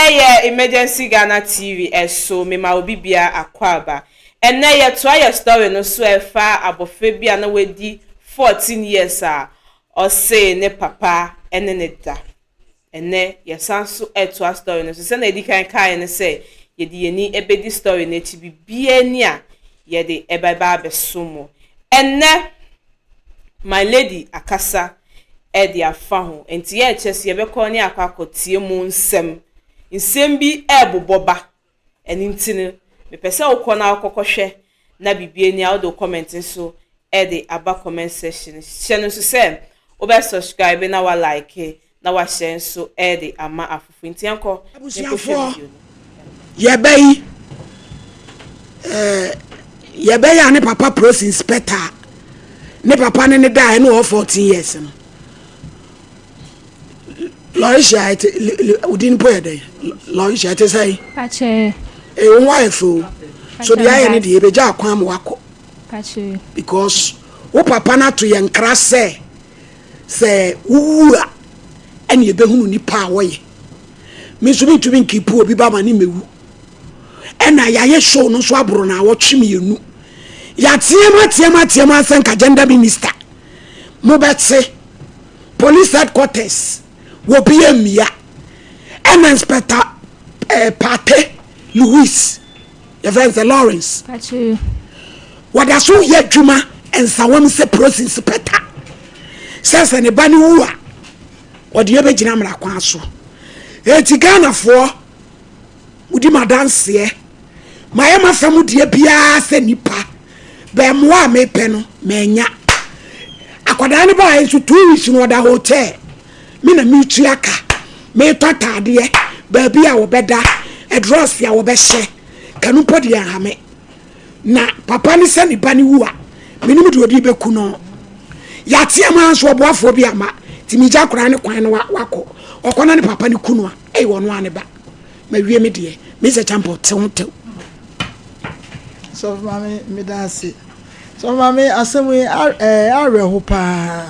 Ɛyɛ Emergency Ghana TV ɛso mema obi bia akwaaba. Ɛnɛ yɛtoa yɛ story no so ɛfa abɔfra bi a na wadi 14 years a ɔse ne papa ɛne ne da. Ɛnɛ yɛsan so ɛtoa story no so. Sɛnea yɛdi kan kaeɛ no sɛ yɛde yɛn ani ɛbɛdi story no akyi biribiara ni a yɛde ɛbɛba abɛso mo. Ɛnɛ my lady akasa ɛde afa ho nti yɛrekyɛ so yɛbɛkɔ ne akɔ akɔtie mu nsɛm nsɛm bi ɛrebobɔ ba. Ɛno nti no mepɛ sɛ wokɔ na wokɔkɔhwɛ na biribi ani a wode wo comment nso ɛde aba comment section. Hyɛ no nso sɛ wobɛ subscribe na wa like na wahyɛ nso ɛde ama afoforo. Nti yɛnkɔ Abusuafoɔ, yɛbɛyi yɛbɛyɛ a ne papa police inspector, ne papa ne ne da ɛne wɔ 14 years no. Lɔrehyia ɛte wodi nipo yɛ dɛ lɔrehyia ɛte sɛ Pache. Ee, wo ho ayɛ fɛ o. So deɛ ayɛ ne deɛ yɛbɛgya akwan ma wakɔ Pache. because wo papa no ato yɛn nkra sɛ wowu a ɛne yɛbɛhunu nipa a wɔyɛ. Me nso mentumi nkeep obi ba ma ne mɛwu. Ɛna yɛayɛ show no nso aboro na awɔtwe 2. Yɛateam ateam ateam asɛ nka gender minister mobɛte police headquarters wɔ bi mmia. Ɛna Inspector Pate Louis, yɛfrɛ no sɛ Lawrence, Pache. wɔda so yɛ adwuma Nsawam sɛ police inspector, sɛ ne ba no wu a ɔde yɛbɛgyina mmara kwan so. Eti Ghanafoɔ, modi ma danseɛ, mayɛ mafa mu deɛ biara sɛ nipa bɛmmoa a mepɛ no manya. Akwadaa no baa nso 2 weeks no ɔda hotel. Me na metua ka, metɔ ataadeɛ, baabi a wɔbɛda, ɛdrɔs a wɔbɛhyɛ kanu mpo deɛ nhame. Na papa ne sɛ ne ba ne wu a menim deɛ ɔde bɛku no. Yɛateɛ mu nso ɔboafoɔ bi ama nti megya koraa ne kwan no wakɔ. Ɔkɔ na ne papa ne ku no a, ɛyɛ ɔno a ne ba. Mawie me deɛ mesɛ Champo te ho tew. Sɔfo Maame, meda ase. Sɔfo Maame, asɛm yi awerɛho paa,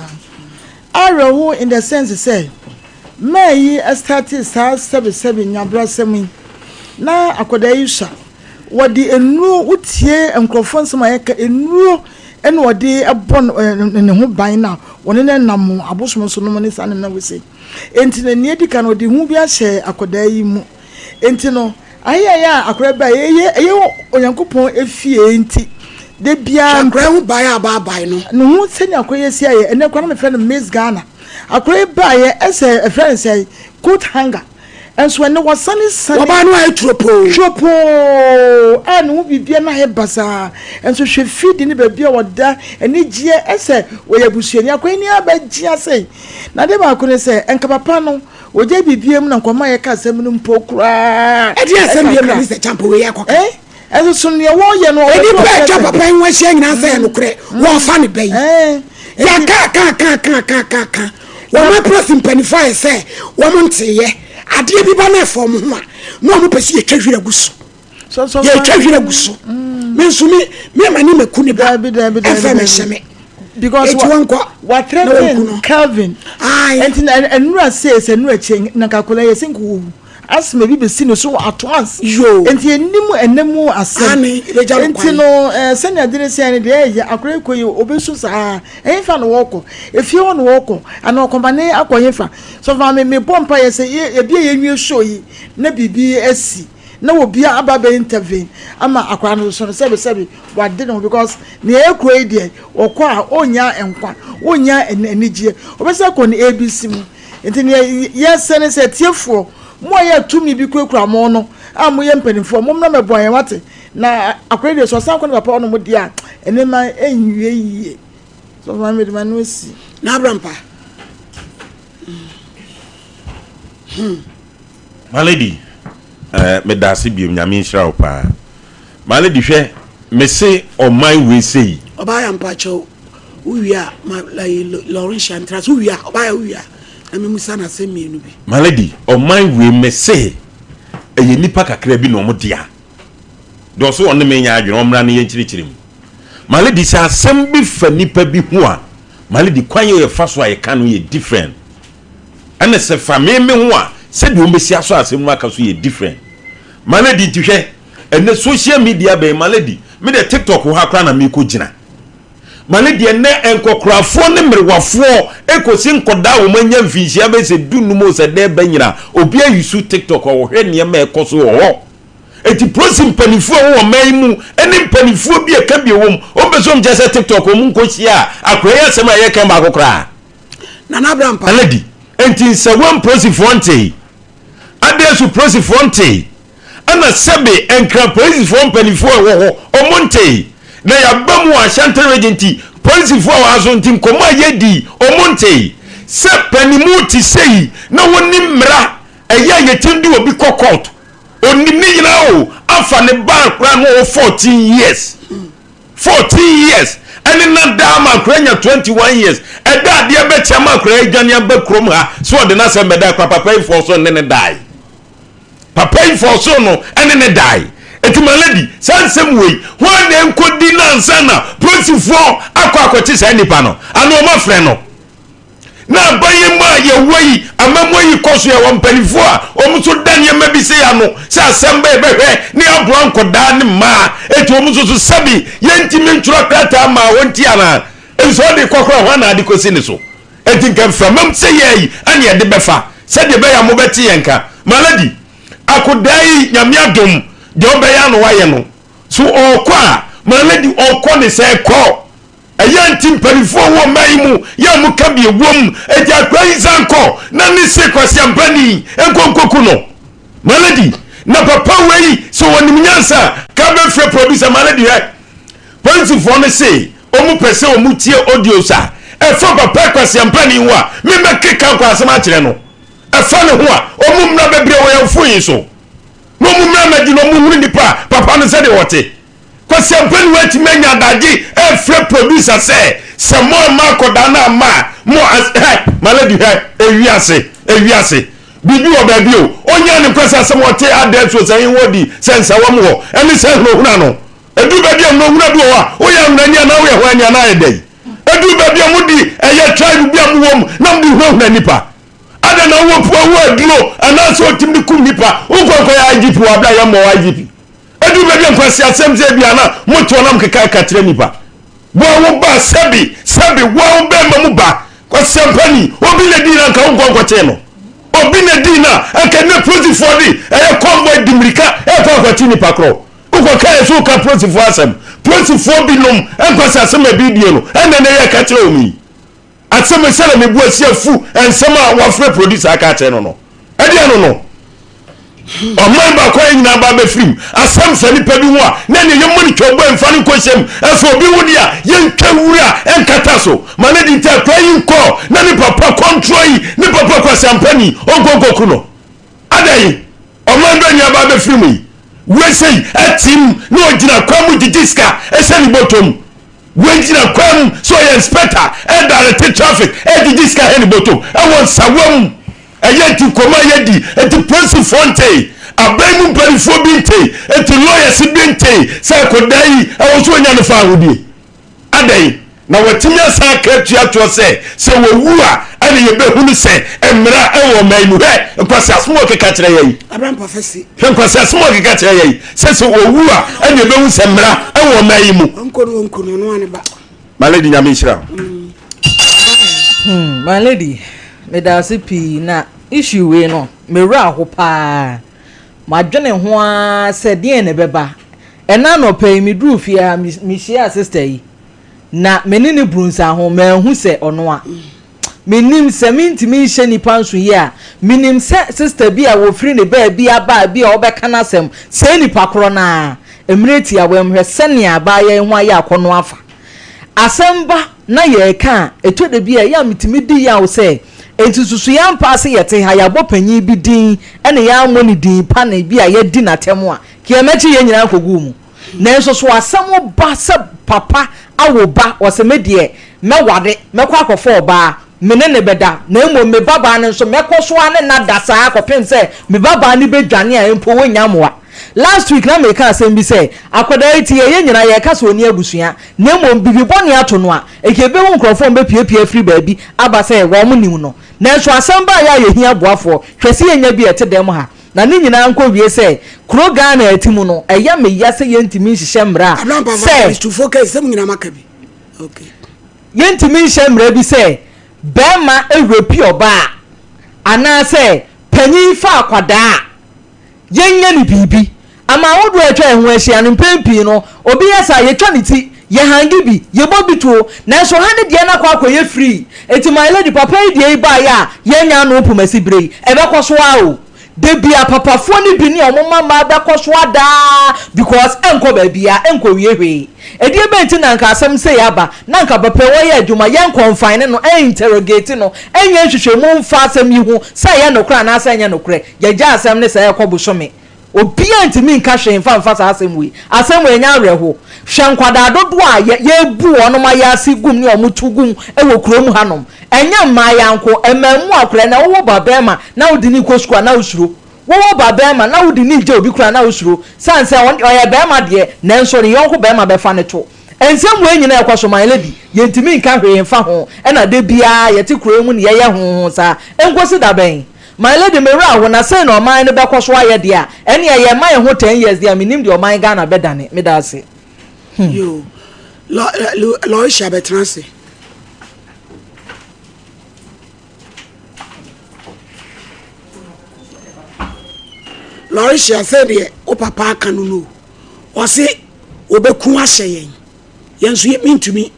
awerɛho in the sense sɛ mmaa yi start saa sɛbesɛbe nyabrasɛm yi na akwadaa yi sua wɔde nnuro. Wotie nkurɔfoɔ nsɛm a yɛka, nnuro ɛna wɔde ɛbɔ ne ho ban na wɔne ne nam abosom so nom ne saa ne nam wɔ. Nti na nea edi kan no, ɔde hu bi ahyɛ akwadaa yi mu. Nti no ayɛ yɛ a akwadaa bi a ɛyɛ Onyankopɔn efie nti de biara akwadaa ho ban a baabae no. Ne ho sɛnea akwadaa yi si ayɛ ɛnɛ kora na mefrɛ no Miss Ghana. Akwadaa yi baayɛ ɛsɛ ɛfrɛ no sɛ coat hanger, nso ɛnɛ wɔsane sane. Wɔbaa no ayɛ turopoo. Turopoo a ne ho biribia no ayɛ basaa, nso hwɛ fidi ne baabi a wɔda anigyeɛ ɛsɛ wɔyɛ abusuani. Akwadaa yi ni abɛgye ase na ade baako ne sɛ nka papa no ogye biribia mu na nkɔmɔ a yɛka asɛm no mpo koraa. Ɛde asɛm bi ma Mr Champo wei akɔka. Ɛso so nea wɔyɛ no. Nipa atwa papa yi ho ahyia nyinaa sɛ ɛnokorɛ wɔfa ne ba yi. Yɛka ka ka ka ka ka ka wɔn aprɔsi mpanimfoɔ ayɛ sɛ wɔn nteyɛ adeɛ bi ba na ɛfɔ wɔn ho a na wɔn pɛ sɛ yɛtwa hwira gu so, yɛtwa hwira gu so. Me nso me ma ne maku ne ba ɛfɛ me hyɛ me because eti wɔn kɔ wathreaten Kelvin. Nti na nnura se sɛ nnura kyɛ na kakora yɛ sɛ nkowu asoma bi bɛsi ne so at once. Nti enim ɛnam asɛm nti no sɛnea de ne sɛn no deɛ ɛyɛ akora ekɔ yi obesu saa. Ɛyɛ fa na wɔkɔ efie hɔ na wɔkɔ ana ɔkɔmane akɔ hefa so fa me bɔ mpa yɛ sɛ ebi a yɛnwie show yi na biribi asi na obi aba bɛ intervene ama akora no so no sɛbi sɛbi wade ne ho, because nea ɛyɛ kuro yi deɛ ɔkɔ a ɔnya nkwa, ɔnya anigyeɛ, ɔbɛsɛ kɔ ne ABC mu. Nti nea yɛsɛ ne sɛ tiefoɔ mo a yɛ tumi bi kurakura mo no a moyɛ mpanimfoɔ, mo mmra mɛboa yɛn wate. Na akora yi deɛ sɛ ɔsan kɔ ne papa ɔnom deɛ a ɛnneɛma ɛnwie yie so ɔma mede ma no asi. Na abrampa. My lady, meda ase biom. Nyame nhyira wo paa, my lady. Hwɛ, mese ɔman wei sei. Ɔbaa yɛ mpakyɛw, wowie a ma Lawrence antra so. Wowie a, ɔbaa yɛ wowie a na memusa no asɛm 2 bi. My lady, ɔman wei mese ɛyɛ nipa kakra bi na ɔmo dea deɛ ɔso ɔne me nya adwene ɔmmra no yɛnkyerɛkyerɛ mu. My lady, sɛ asɛm bi fa nipa bi ho a, my lady, kwan yɛ yɛfa so a yɛka no yɛ different. Ɛna sɛ fa me me ho a Sɛdeɛ wɔn bɛsi asɔ asɛm no aka so yɛ different. My lady nti hwɛ, ɛnɛ social media bɛn, my lady, me deɛ TikTok hɔ ha koraa na mekɔ gyina. My lady, ɛnɛ nkɔkorafoɔ ne mmerewafoɔ ɛkɔsi nkɔdaa a wɔn anya mfinhyia bɛyɛ sɛ dunum o sɛ dɛn bɛ nyina, obi ayi so TikTok a wɔhwɛ nneɛma a ɛkɔ so wɔ hɔ. Enti polisi mpanimfoɔ a wɔwɔ ɔman yi mu ne mpanimfoɔ bi a ɛka bi wɔ mu, wɔn pɛ sɛ wɔn kyerɛ sɛ TikTok wɔn nkɔhyia a akora yi asɛm a yɛka baako koraa. Nana Abrampa. Aladi. Enti nsɛwam polisifoɔ ntee. Adeɛso polisifoɔ ntee. Ɛna sɛbe Nkran polisifoɔ mpanimfoɔ a ɛwɔ hɔ, wɔn ntee. Na yɛaba mu wɔ Ashanti region nti, polisifoɔ a wɔ ha so nti nkɔmmɔ a yɛdi, wɔn ntee. Sɛ panimu te sei na wɔnim mmara, ɛyɛ a yɛtumi de obi kɔ court. Onim ne nyinaa o, afa ne ba akora no ɔwɔ 14 years. 14 years ɛne na daa ma akora nya 21 years. Ɛda adeɛ bɛkyɛ ama akora adwane aba kurom ha so ɔde n'asɛm bɛda akora papa yi fɔɔ so ne ne dae. Papa yi fɔɔ so no ɛne ne dae. Eti my lady, saa nsɛm wei, hwan na nkɔdi na ansa na polisifoɔ akɔ akɔkye saa nipa no? Ano ɔmo afrɛ no. Na aban yi mu a yɛwɔ yi, amammuo yi kɔ so, yɛwɔ mpanimfoɔ a wɔn nso da nneɛma bi sei ano sɛ asɛm bɛyɛ bɛhwɛ ne aboa nkɔdaa ne mmaa. Eti wɔn nso so sɛbi yɛntumi ntwerɛ krataa mmaa wɔn ti anaa? Nso ɔde kɔ koraa hwan na ade kɔsi ne so? Eti nka mframam sɛ yɛ yi ɛne yɛde bɛfa sɛdeɛ ɛbɛyɛ a mobɛte yɛn nka. My lady, akodaa yi Nyame adom deɛ ɔbɛyɛ ano wayɛ no. So ɔɔkɔ a, my lady ɔkɔ ne sɛ kɔ. Ɛyɛ nti mpaninfoɔ wɔ ɔman yi mu yɛ a moka bi ɛwom ɛgya akura yi nsa nkɔ na ne se kwaseampani nkɔ nkɔku no my lady na papa wei sɛ ɔnim nyansa a ka bɛfrɛ producer my lady hwɛ polisifoɔ no se ɔmu pɛ sɛ ɔmu tie audios a ɛfa papa kwaseampani ho a me mɛkeka nkɔ asɛm akyerɛ no ɛfa ne ho a ɔmu mmra bɛbrɛ wɔ yɛn fon yi so na ɔmu mmra mɛgye na ɔmu hunu nipa a papa no sɛdeɛ ɔte. Kwasi Ampenu atumi anya adagye ɛfrɛ producer sɛ sɛ mo amma akɔdaa no amma a mo as hɛ my lady hwɛ ewiase ewiase biribi wɔ baabi o onyaa ne Kwasi asɛm ɔte adɛn so sɛ hɔ di sɛ nsawam hɔ ɛne sɛ hunahuna no ɛduru baabi a hunahuna bi wɔ hɔ a woyɛ ahunani anaa woyɛ hɔ ani anaa ayɛ dɛn ɛduru baabi a modi ɛyɛ tribe bi a mowɔ mu na mode hunahuna nipa adɛn na wowɔ pua wɔ aduro anaasɛ ɔtumi de kum nipa wonkɔ nkɔyɛ IGP wɔ abira yɛ mmɔ IGP Ɛduru baabi a nkwaseasɛm sɛ ebia na mote hɔ na mokeka ka kyerɛ nnipa. Boa wo ba sɛbi sɛbi woa wo bɛrima mu ba kwasiampani obi na dii na anka wonkɔ nkɔkyee no obi na dii na anka nnɛ polisifoɔ de ɛyɛ convoy di mmirika ɛkɔ akɔkye nnipa korɔ wokɔ ka yɛ so woka polisifoɔ asɛm polisifoɔ binom nkwasiasɛm a ebi die no ɛnna na yɛ ka kyerɛ wɔn yi Asɛm yi sɛdeɛ me bo asi afu nsɛm a wafrɛ producer aka akyerɛ no no ɛdeɛ no no ɔman baako a yɛn nyinaa ba bɛfiri mu asɛm fa nipa bi ho a na ɛne yɛmmɔ ne twɛbɔ ɛmfa no nkɔhyɛ mu ɛfa obi ho deɛ a yɛntwa wura ɛnkata so ma ne de nti akora yi nkɔ na ne papa kɔntrɔ yi ne papa kwasampani ɔnkɔ nkɔku no adɛn ɔman bɛ nyinaa ba bɛfiri mu yi wei ɛtim na ɔgyina kwan mu gyegye sika ɛhyɛ ne bɔtɔ mu Woegyina kwan mu sɛ ɔyɛ inspector ɛredirect traffic ɛregyegye sika hɛn bɔtɔ ɛwɔ nsawa mu. Ɛyɛ nti nkɔmmɔ a yɛdi nti polisifoɔ ntee, aban mu mpanimfoɔ bi ntee, nti lawyers bi ntee sɛ akɔdaa yi ɛwɔ so ɔnya ne faahodie. Adɛn? Na watumi asan aka atua toɔ sɛ sɛ wɔwu a ɛne yɛbɛhunu sɛ mmara ɛwɔ ɔman yi mu. Hwɛ nkwaseasɛm a ɔkeka kyerɛ yɛn yi. Hwɛ nkwaseasɛm a ɔkeka kyerɛ yɛn yi sɛ sɛ owu a ɛna ebehu sɛ mmara ɛwɔ ɔman yi mu. My lady nyame nhyira wo. Hmm, my lady, meda ase pii na issue wei no, me werɛ aho paa. Madwene ho ara sɛ deɛn na ɛbɛba. Ɛna anɔpa yi meduruu fie ha, mehyiaa sister yi. Na me ne no buru nsa ho, manhu sɛ ɔno a. Menim sɛ mentumi nhyɛ nnipa nso yie a, menim sɛ sista bi a wɔfiri ne baabi aba a bi a ɔbɛka n'asɛm, saa nipa korɔ no ara, mmerɛ tiawa mu, hwɛ sɛnea abaayewa yi ho ayɛ akɔnnɔ afa. Asɛm ba na yɛreka a, ɛtɔ da bi a, ɛyɛ a metumi di yaw sɛ, enti susu yɛn ampa ara sɛ yɛte ha, yɛabɔ panin bi din na yɛammɔ ne din pa na bi a yɛadi n'atɛm a, kea mɛkye yɛn nyinaa akɔgu mu. Nanso so asɛm ba sɛ papa awo ba, ɔse me deɛ mɛware, mɛkɔ akɔfa ɔbaa, me ne no bɛda, na mmom me babaa no nso mɛkɔ so ara ne no ada saa ara kɔpem sɛ me babaa no bɛdwane a mpo wɔnnya mmoa. Last week na meka asɛm bi sɛ, akwadaa yi te yɛ, yɛn nyinaa yɛreka sɛ ɔnni abusua, na mmom biribi bɔne ato no a, ɛka yɛbɛhu nkurɔfoɔ a wɔbɛpiapia afiri baabi aba sɛ wɔn nim no. Nanso asɛm baeɛ a yɛhia boafoɔ. Hwɛ sɛ yɛnya bi a ɛte dɛm ha. Na ne nyinaa nkɔwie sɛ, kuro Ghana a ɛte mu no, ɛyɛ me ya sɛ yɛntumi nhyehyɛ mmara sɛ. Yɛntumi nhyɛ mmara bi sɛ barima rape ɔbaa anaasɛ panin fa akwadaa a, yɛnyɛ no biribi. Aman ahodoɔ a atwa yɛn ho ahyia no, mpɛn pii no, obi yɛ saa a, yɛtwa ne ti, yɛhange bi, yɛbɔ bi tuo. Nanso ha ne deɛ no akɔ akɔyɛ free. Enti my lady, papa yi deɛ yi baeɛ a yɛnnya ano mpomasi berɛ yi, ɛbɛkɔ so ara o. Da bi a papafoɔ no bi ne wɔn mma mmaa bɛkɔ so ada ara because ɛnkɔ baabiara, ɛnkɔwie hwee. Ɛdeɛ bɛn nti na anka asɛm sei aba na anka papa yi ɔyɛ adwuma, yɛn confine no, ɛn interrogate no, ɛnyɛ nhwehwɛmu mfa asɛm yi ho sɛ ɛyɛ nokorɛ anaasɛ ɛnyɛ nokorɛ. Yɛgya asɛm no saa ɛkɔ bosome. Obiara ntumi nka hwee mfa mfa saa asɛm wei. Asɛm wei ɛnyɛ awerɛho. Hwɛ nkwadaa dodoɔ a yɛ yɛrebu wɔn ayaase gum ne wɔn to gum wɔ kurom hanom. Ɛnyɛ mmayewa nko, mmaamua koraa. Ɛnnɛ wowɔ ba barima na wode no rekɔ sukuu a na wosuro. Wowɔ ba barima na wode no regya obi koraa a na wosuro. Sane sɛ ɔno deɛ ɔyɛ barima deɛ, nanso ne yɔnko barima bɛfa no to. Nsɛm wei nyinaa ɛkɔ so, my lady, yɛntumi nka hwee mfa ho. Ɛna da biara yɛte kuro yi mu na yɛyɛ hoo saa. Ɛnkɔsi da bɛn? My lady, me werɛ aho, na sei na ɔman no bɛkɔ so ayɛ deɛ a, ɛnneɛ yɛmma yɛn ho ten years deɛ a, mennim deɛ ɔman Ghana bɛdane. Meda ase. Hmm. Yo, Loisha bɛtena ase. Loisha sɛ deɛ wo papa aka no no, ɔse wɔbɛku ahyɛ yɛn. Yɛn nso mentumi.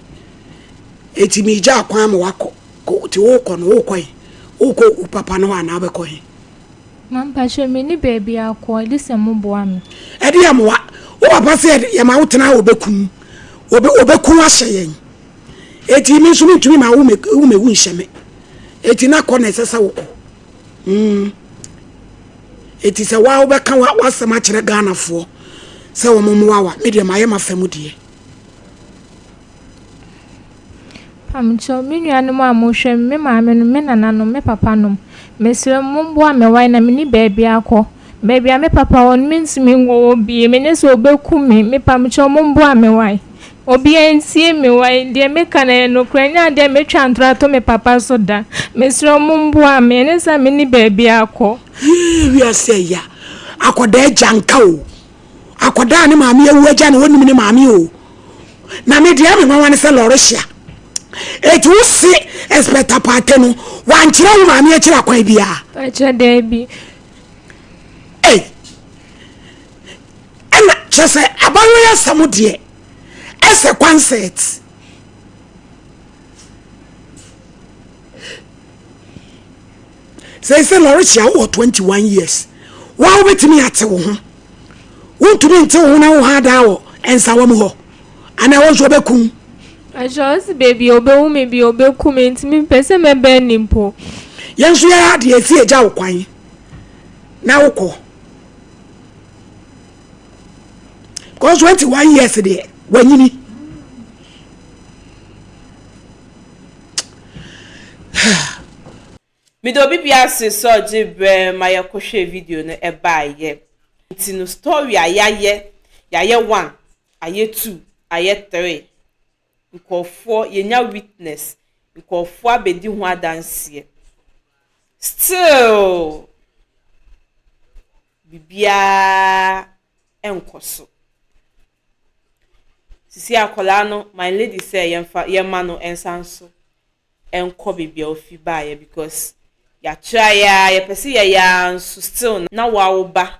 Eti megya akwan ma wakɔ. Kɔ, nti wokɔ no, wokɔ he? Wokɔ wo papa no hɔ anaa wobɛkɔ he? Ma mpakyɛw menni baabi akɔ, gye sɛ moboa me. Ɛdeɛ mmoa? Wo papa se yɛma wo tena ha wɔbɛku wo, wɔbɛku wo ahyɛ yɛn. Enti me nso mentumi ma wo mɛwu nhyɛ me. Enti na kɔ na ɛsɛ sɛ wokɔ. Mm. Enti sɛ woa wobɛka w'asɛm akyerɛ Ghanafoɔ sɛ wɔn mmoa wa, me deɛ mayɛ m'afa mu deɛ. Mpamokyɛw, me nuanom a mohwɛ me, me maame nom, me nananom, me papa nom, mesrɛ mo momboa me wai na menni baabi akɔ. Baabi a me papa wɔ no mentumi nkɔ hɔ bio, menyɛ sɛ ɔbɛku me, mepamokyɛw momboa me wai. Obiara ntie me wai, deɛ meka no ɛyɛ nokorɛ, ɛnyɛ adeɛ a mɛtwa ntorɔ ato me papa so da. Mesrɛ mo momboa me, ɛnyɛ sɛ menni baabi akɔ. Yee wiase ɛya akɔdaa agya nka o akɔdaa ne maame awu agya na ɔnim ne maame o Na me deɛ me nwanwa ne sɛ Lɔrehyia eti wo se Inspector Partey no wankyerɛ wo maame akyiri akwan biara. Pakyɛ daabi. Ei ɛna kyerɛ sɛ abayewa yi asɛm deɛ ɛsɛ concert. Sɛ sɛ Lɔrehyia wowɔ 21 years wa wobɛtumi ate wo ho. Wontumi nte wo ho na wo ha daa wɔ nsawa mu hɔ anaa ɛhɔ nso wɔbɛku wo. Pakyɛ ɔse baabi a ɔbɛhu me bia ɔbɛku me nti mempɛ sɛ mɛbɛn no mpo. Yɛn nso yɛn ha deɛ yɛsi yɛgya wo kwan na wokɔ because 21 years deɛ wanyini. Meda obi biara ase sɛ ɔgye berɛ ma yɛkɔhwɛɛ video no baeɛ. Nti no story a yayɛ, yayɛ one, ayɛ two, ayɛ three. Nkurɔfoɔ, yɛnya witness, nkurɔfoɔ abɛdi ho adanseɛ. Still, biribiara nkɔ so. Sisi akwadaa no, my lady sɛ yɛmfa, yɛmma no nsa nso. nkɔ baabi a ofi baeɛ because yɛatry aa yɛpɛ sɛ yɛyɛ aa nso still na woa wo ba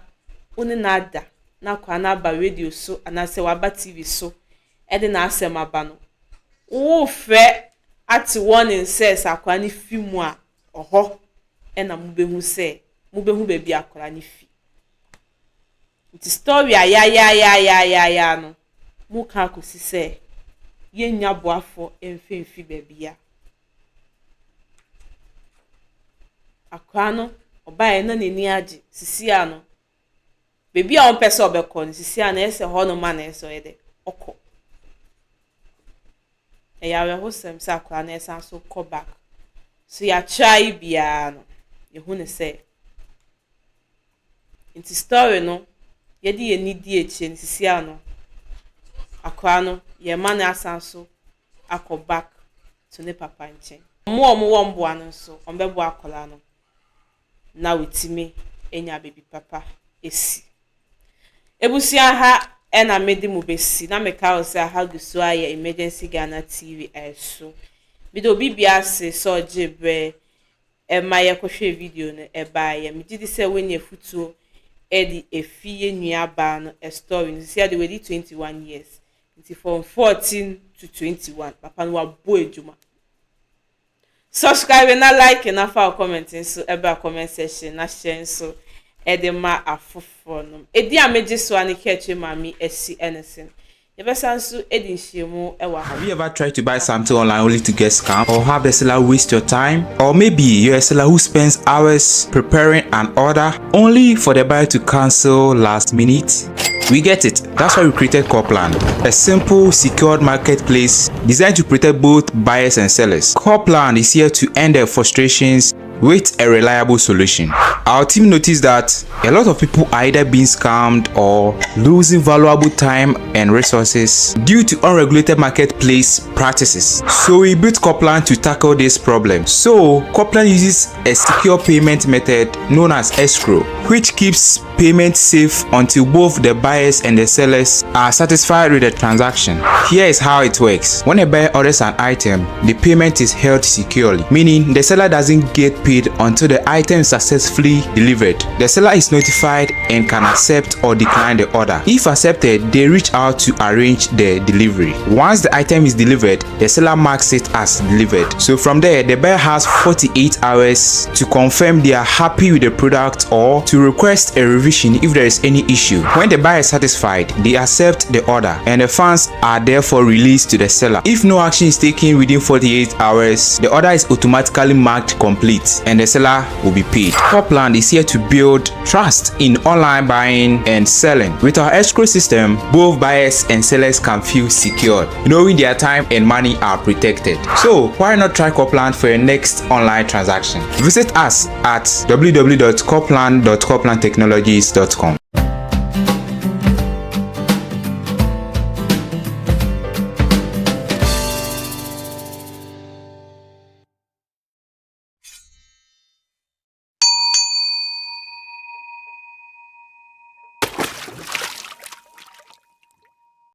wo ne no ada na akwadaa no aba radio so anaasɛ waba TV so de n'asɛm aba no worefrɛ ate warning sɛ sɛ akwadaa no fi mu a ɔhɔ na mobɛhu sɛ mobɛhu baabi a akwadaa no fi. Nti story a yayayayayaya no mo ka akosi sɛ yɛnnya boafoɔ mfa mfi baabia. Akwadaa no ɔbaeɛ na n'ani agye sisi a no baabi a ɔmpɛ sɛ ɔbɛkɔ no sisi a no ɛyɛ sɛ hɔnom a na ɛyɛ sɛ ɔyɛ dɛ ɔkɔ. Ɛyɛ awerɛhosɛm sɛ akwadaa no ɛsan so kɔ back. So yɛatry biara no yɛhu no sɛ Nti story no yɛde yɛn ani di akyire no sisi ano akwadaa no yɛma no asan so akɔ back to ne papa nkyɛn. Wɔn a wɔwɔ mmoa no nso, wɔbɛboa akwadaa no na watumi anya baabi papa asi. Abusua ha na mede mo bɛsi na meka wo sɛ aha gu so ayɛ Emergency Ghana TV ɛso. Mede obi bia ase sɛ ɔgye berɛ ɛma yɛkɔhwɛɛ video no ɛbaeɛ. Megye di sɛ woanya afutuo ɛde afi yɛn nua baa no story no. Sisi ade wadi 21 years. Nti from 14 to 21 papa no wabɔ adwuma. Subscribe na like na fa wo comment nso ɛbra comment section na share nso ɛde ma afoforɔ nom. Edi a megye so a ne kɛkyɛ maame asi ɛne sen. Yɛbɛsan nso adi nhyiamu wɔ ha. Have you ever tried to buy something online only to get scammed or have the seller waste your time? Or maybe you're a seller who spends hours preparing an order only for the buyer to cancel last minute? We get it. That's why we created Corplan, a simple, secured marketplace designed to protect both buyers and sellers. Corplan is here to end their frustrations with a reliable solution. Our team noticed that a lot of people are either being scammed or losing valuable time and resources due to unregulated marketplace practices. So we built Corplan to tackle this problem. So Corplan uses a secure payment method known as escrow, which keeps payment safe until both the buyers and the sellers are satisfied with the transaction. Here is how it works. When a buyer orders an item, the payment is held securely, meaning the seller doesn't get paid until the item is successfully delivered. The seller is notified and can accept or decline the order. If accepted, they reach out to arrange the delivery. Once the item is delivered, the seller marks it as delivered. So from there, the buyer has 48 hours to confirm they are happy with the product or to request a revision if there is any issue. When the buyer is satisfied, they accept the order and the funds are therefore released to the seller. If no action is taken within 48 hours, the order is automatically marked complete and the seller will be paid. Corplan is here to build trust in online buying and selling. With our escrow system, both buyers and sellers can feel secured, knowing their time and money are protected. So why not try Corplan for your next online transaction? Visit us at www.corplan.corplantechnologies.com.